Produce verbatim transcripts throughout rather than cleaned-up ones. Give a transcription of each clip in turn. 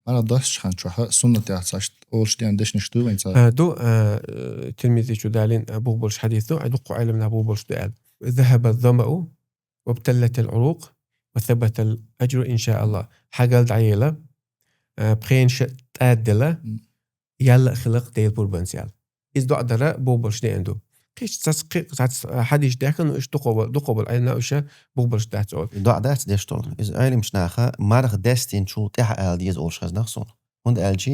Ана дастача хана чухь суннат яц аьнна олуш дена дешнаш ду вайн цара? А, ду, а, э, Тирмизичу далийна, а, бух болуш хьадис ду, а, дуккха Ӏеламнаха бух болуш ду аьлла. ذهب الظمأ وابتلت العروق وثبت الأجر إن شاء الله. Хьагал дӀаела, а, пхенаш тӀаддела, М. ял а хила Делан пурбанца аьлла. Иза доӀа дара бух болуш дена ду. Кхечу цац-, кхи-, цац-, а, хьадисаш дехкина, уьш дукха бо-, дукха болу Ӏеламнаха уьш бух болуш дац олу. ДоӀа дац деш долу. Иза Ӏеламнаха марха даьстинчул тӀаьхьа ала деза олуш хезна суна. ХӀунда аьлча,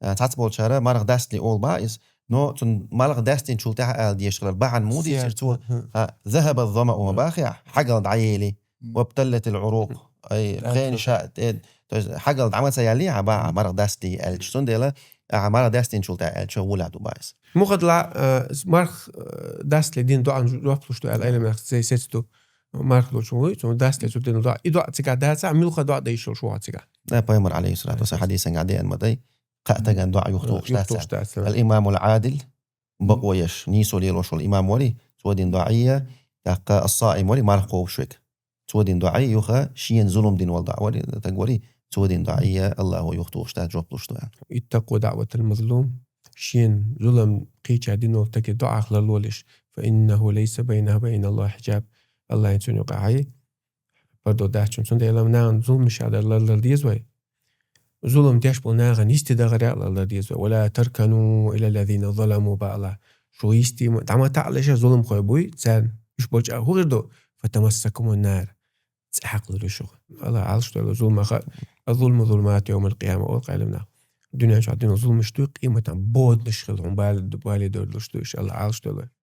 а, цхьацца болчара марха даьстале олу бах иза, но цунна марха даьстинчул тӀаьхьа ала дезаш хилар бахьана муха дийцира цо? Хм. А, ذهب الظمأ бах я, хьагал дӀаели, Мгм. وابتلت العروق. Ай, Да, пхенаш, да. э, то есть хьагал дӀа ма ца яьллий хьан бах, марха даьстале аьлча. Цундела, а, марха даьстинчул тӀаьхьа аьлча, вуьлла ду бах иза. Мухадла, а, марха, а, даьстале дина доӀана жоп луш ду аьлла Ӏеламнаха се-, сецна ду. Марха лучу вуй, цунна даьстале цу дина доӀа. И доӀа цигахь дацахь, муьлха доӀа дайшалуш ву хьо цигахь. Да, пайхамар, алейхиссалату вассалам, хьадисангахь деана ма дай, кхаа стагана доӀа юхатухуш дац. Юхатухуш дац. الإمام العادل, бакъо еш, нийсо лелош волу имам вари, цо дина доӀа, тӀаккха الصائم вари, марха кхобуш верг. Цо дина доӀа, юха шена зулам дина волу доӀа вари, стаг вари, цо дина доӀа, Аллахо юхатухуш дац, жоп луш ду аьлла. اتقوا دعوة المظلوم. Шена зулам кхечаьрга дина волу стаге доӀах ларлолаш. فإنه ليس بينها وبين الله حجاب. Аллахьан цуьнан юкъахь пардо дац цунна. Цундела нахана зуламаш дар ларлара деза вай. Зулам деш болу нахана йисте дахарехь а ларлара деза вай. ولا تركنوا إلى الذين ظلموا бах Аллахьа. Шу йисте ма, дӀа ма таӀалаш зуламхой буй, царна уьш болчу а хӀун хир ду? فتمسكم النار. ЦӀе хьакхалур ю шух. Аллахьа Ӏалашдойла зуламах. الظلم ظلمات يوم القيامة олу Ӏеламнаха. Дуьнен чохь дина зуламаш ду, къематан боданаш хила хьуна бали, бале дойралуш ду уьш. Аллахьа Ӏалашдойла.